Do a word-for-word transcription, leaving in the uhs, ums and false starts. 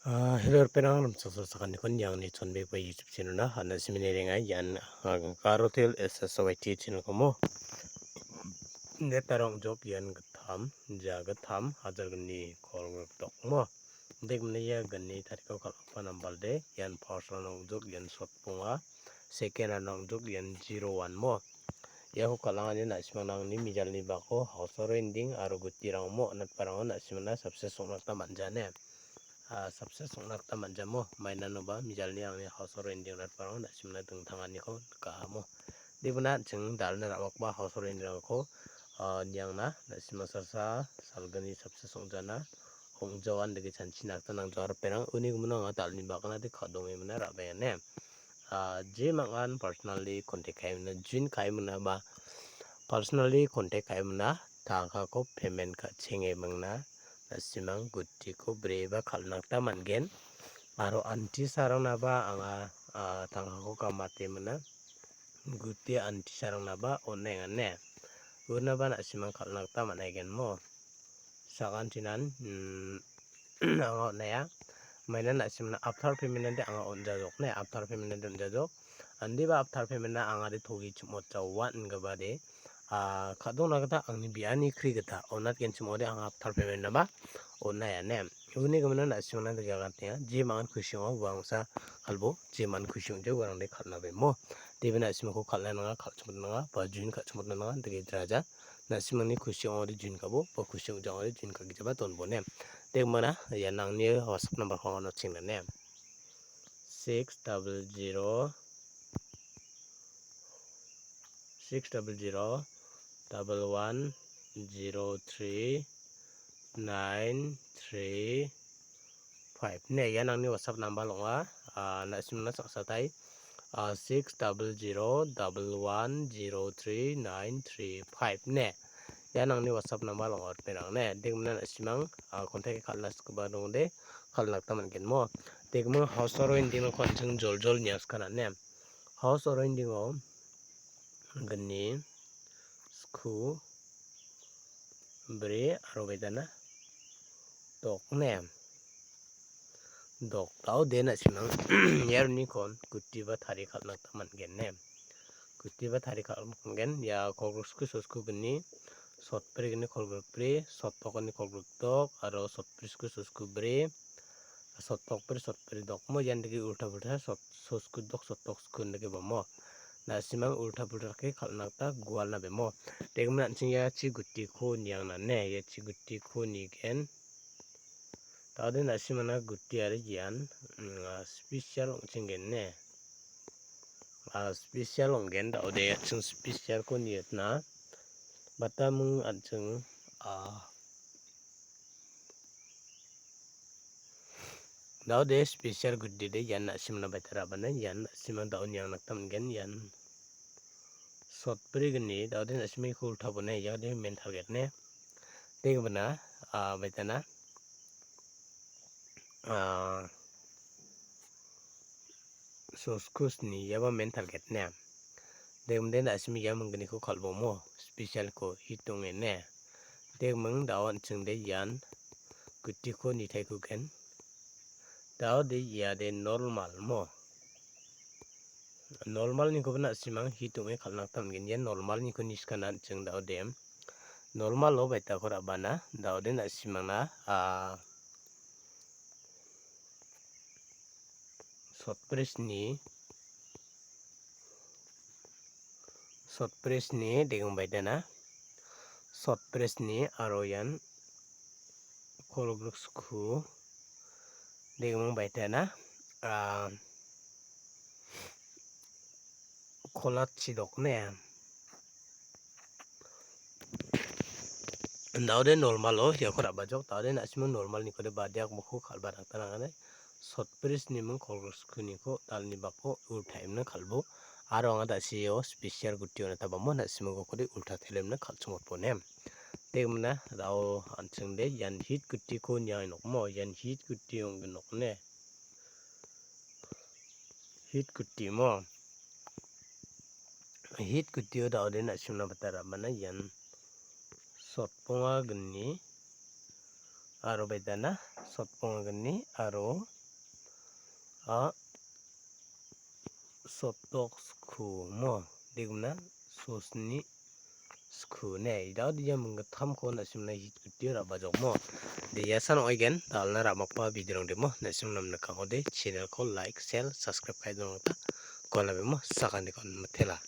Ah, hello, ripengrang, rimchaksoa sakantikon iangni chonbegipa YouTube channel-na, ana simini renga ian, ah, Garotel S S O Y T channel-komo. Net arong jok ian gittam, ja gittam, hajar gni kol dokmo. Dek mene ia gni tariko kal·gipa nambal de, ian first round ong·jok, ian sotbonga, second round ong·jok, ian zero one mo. Iako kal·angani na·simang nangni mijalni bako house ending aro gutirangmo natbarango na·simangna success ong·na gita man·jane. Ah, success ong·na gita man·jamo, mainanoba mijalni angni house ending natbarango na·simangna dingtanganiko nikamo. Debana an·ching dal·na ra·bakba house ending-rangko, ah, niangna na·simang salsa salgni success ong·jana. Ong·jaoan dake chanchina gita nangjawa ripengrang. Uni gimin anga dal·ni bagana de ka·donge mina ra·baengane. Ah, je mangan personally contact ka·e mina, join ka·e mina ba personally contact ka·e mina, tangkako payment ka·chenge mingna, na·simang gutiko breba kal·na gita man·gen. Aro anti sarangnaba anga, ah, tangkako gamate mina, guti anti sarangnaba on·engane. Unaba na·simang kal·na gita man·aigenmo. Sakantinan, mm, anga on·aia. Mainan na·simna after payment-ande anga on·jajok ne, after payment-ande on·jajok. Andiba after payment-na angade togi chimotjaoa ingipade, ah, ka·dongna gita angni biani kri gita on·atgenchim ong·ode anga after payment-naba on·aia ne. Uni gimin na·simna dake agantenga. Je mangan kusi ong·a, uangsa kalbo, je man kusi ong·jai, uarangde kal·na bemo. Debe na·simako kal·na nanga, kal·chimot nanga, ba join ka·chimot nanga, dake draja. Na·simangni kusi ong·ode join ka·bo, ba kusi ong·ja ong·ode join ka·gijaba donbone. Dek mana, ia nangni WhatsApp number-ko anga noching dane. Six double zero, six double zero, double one, zero three, nine three five. Ne, ian angni WhatsApp number ong·a. Ah, na·simna saksatai. Ah, six double zero, double one, zero three, nine three five ne. Ian angni WhatsApp number ong·a, ripengrang ne. Dek mina na·simang, ah, contact kal·na sikgipa dongode, kal·na gita man·gen mo. Dek ming house aro ending-rangko an·ching joljol niaskana ne. House aro ending-o gni, sku, bri aro bedana dok ne. Dok dao de na·simang iaroni kon gutiba tari kal·na gita man·gen ne. Gutiba tari kal·na man·gen. Ia kolgrikskui sosku gni, sotbri gni kolgrikbri, sotdok gni kolgrikdok, aro sotbrisku sosku bri, sotdokbri sotbri dokmo ian dake ulta pulta sot-, sosku dok sotdok sku indake bamo. Na·simang ulta pulta dake kal·na gita gualna bemo. Degmin an·ching ia chi gutiko niangnane, ia chi gutiko nigen. Dade na·simana guti aro ian, mm, ah, special ong·chinggen ne. Ah, special ong·gen, dao de an·ching special-ko niatna. Bataming an·ching, ah, dao de special guti de ian na·simna baita ra·bana, ian na·sima dao niangna gita man·gen, ian sotbri gni, dao de na·simiko ulta bone, ia de main target ne. Degmana, ah, baitana, ah, sosku sni, iaba main target ne. Degmde na·simi ia minggniko kal·bomo, special-ko hit ong·e ne. Degming dao an·chingde ian gutiko nitaikugen. Dao de ia de normal mo. Normalnikoba na·simang hit ong·e kal·na gita man·gen. Ia normalniko niskana an·ching dao de. Normalo baitako ra·bana. Dao de na·simangna, ah, sotbrisni, sotbrisni degong baidana. Sotbrisni aro ian kolgrikskui degong baidana. Ah, kolatchi dokne. Dao de normalo iako ra·bajok, dao de na·simo normalnikode badiak moko kal·ba nangtanangane. Sotbrisni ming kolgrikskuiniko dalni bako ultaimna kal·bo. Aro anga da·sio special gutio na·tabamo na·simo gokode ulta telemna kal·chimotbone. Degmina dao an·chingde ian hit gutiko niai nokmo, ian hit guti ong·gin nokne. Hit guti mo. Hit gutio dao de na·simna bata ra·bana ian sotbonga gni aro baidana sotbonga gni aro Sotok sku mo. Degimna sosni sku ne. Ida dia menggittamko nasimna hit gitio rabajok mo. De yasan oigen dalna rabakpa bidirong demo. Nasim namnikangode channel ko like, share, subscribe kai dong ta. Kona bemo sakani kon matela.